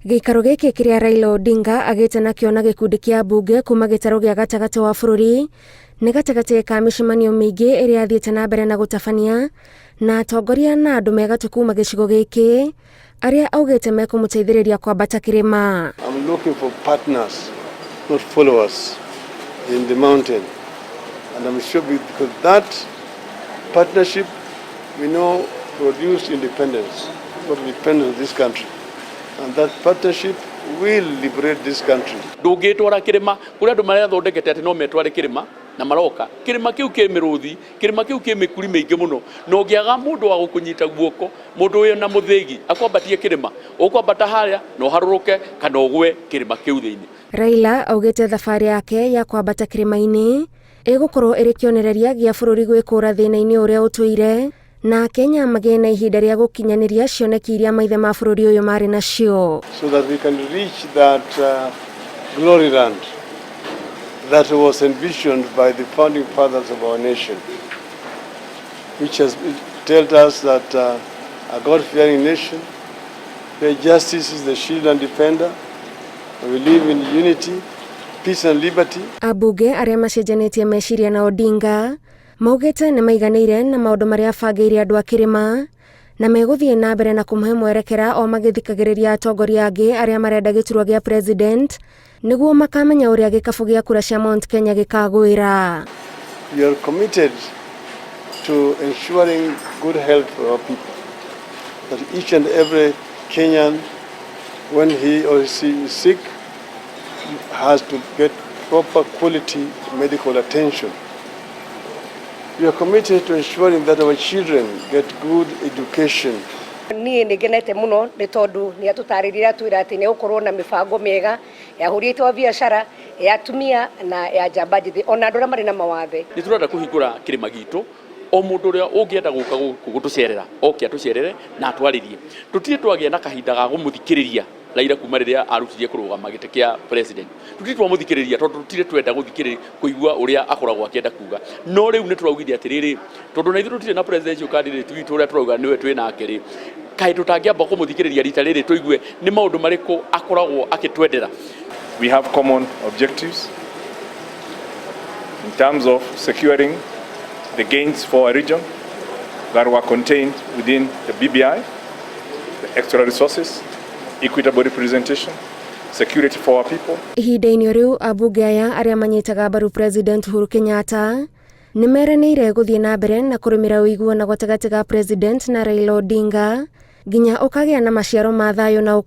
Gĩikaro gĩkĩ kĩrĩa Raila Odinga agĩte nakĩo na gĩkundi kĩa mbunge kuma gĩtarũ gĩa gatagatĩ wa bũrũri nĩ gatagatĩ ka mĩcemanio mĩingĩ ĩrĩa athiĩte na mbere na gũtabania na atongoria na andũ megatũ kuma gĩcigo gĩkĩ arĩa augĩte mekũmũteithĩrĩria kwambata kĩrĩma. I'm looking for partners, not followers, in the mountain. And I'm sure because that partnership, we know, produced independence, got independence of this country. And that partnership will liberate this country. Ndũngĩtwara kĩrĩma kũrĩ andũ marethondekete atĩ no metware kĩrĩma na maroka kĩrĩma kĩu kĩ mĩrũthi, kĩrĩma kĩu kĩ mĩkuri mĩingĩ mũno, na ũngĩaga mũndũ wa gũkũnyita guoko, mũndũ wĩ na mũthĩgi akwambatie kĩrĩma, ũkwambata harĩa na ũharũrũke kana ũgwe kĩrĩma kĩu thĩinĩ. Raila augĩte thabarĩ yake ya kwambata kĩrĩma-inĩ ĩgũkorwo ĩrĩ kĩonereria gĩa bũrũri gwĩkũra thĩna-inĩ ũrĩa ũtũire na Kenya magĩe na ihinda rĩa gũkinyanĩria cioneki iria maithe ma bũrũri ũyũ marĩ nacio. So that we can reach that glory land that was envisioned by the founding fathers of our nation, which has told us that a God-fearing nation, where justice is the shield and defender, we live in unity, peace and liberty. Ambunge arĩa macenjanĩtie meciria na Odinga maugĩte nĩ maiganĩire na maũndũ marĩa abangĩire andũ a kĩrĩma na megũthiĩ na mbere na kũmũhe mwerekera o magĩthikagĩrĩria atongoria angĩ arĩa marenda gĩturwa gĩa president nĩguo makamenya ũrĩa gĩkabũ gĩa kura cia Mount Kenya gĩkagwĩra. We are committed to ensuring good health for our people. That each and every Kenyan, when he or she is sick, has to get proper quality medical attention. We are committed to ensuring that our children get good education. Niĩ nĩ ngenete mũno nĩ tondũ nĩ atũtarĩria, atwĩra atĩ nĩ gũkorwo na mĩbango mĩega ya ahũri a biacara, ya atumia na ya njamba njĩthĩ, ona andũ arĩa marĩ na mawathe. Nĩ tũrenda kũhingũra kĩrĩma gitũ, o mũndũ ũrĩa ũngĩenda gũka gũkũ gũtũcerera oke atũcerere na atwarĩrie. Tũtirĩ twagĩa na kahinda ga gũmũthikĩrĩria Raila kuma rĩrĩa arutirie kũrũgama gĩtĩ kĩa president. Tũtirĩ twamũthikĩrĩria tondũ tũtirĩ twenda gũthikĩrĩria kũigua ũrĩa akoragwo akĩenda kuga, no rĩu nĩ tũraugire atĩrĩrĩ, tondũ na ithuĩ tũtirĩ na presidential candidate witũ ũrĩa tũrauga nĩwe twĩ nake rĩ, kaĩ tũtangĩamba kũmũthikĩrĩria rita rĩrĩ tũigue nĩ maũndũ marĩkũ akoragwo akĩtwendera. We have common objectives in terms of securing the gains for our region that were contained within the BBI, the extra resources, equitable representation, security for our people. Ihinda-inĩ rĩu, ambunge aya arĩa manyitaga mbaru President Uhuru Kenyatta nĩ meranĩire gũthiĩ na mbere na kũrũmĩra ũiguano gatagatĩ ga President na Raila Odinga nginya ũkagĩa na maciaro ma thayũ na ũkũria.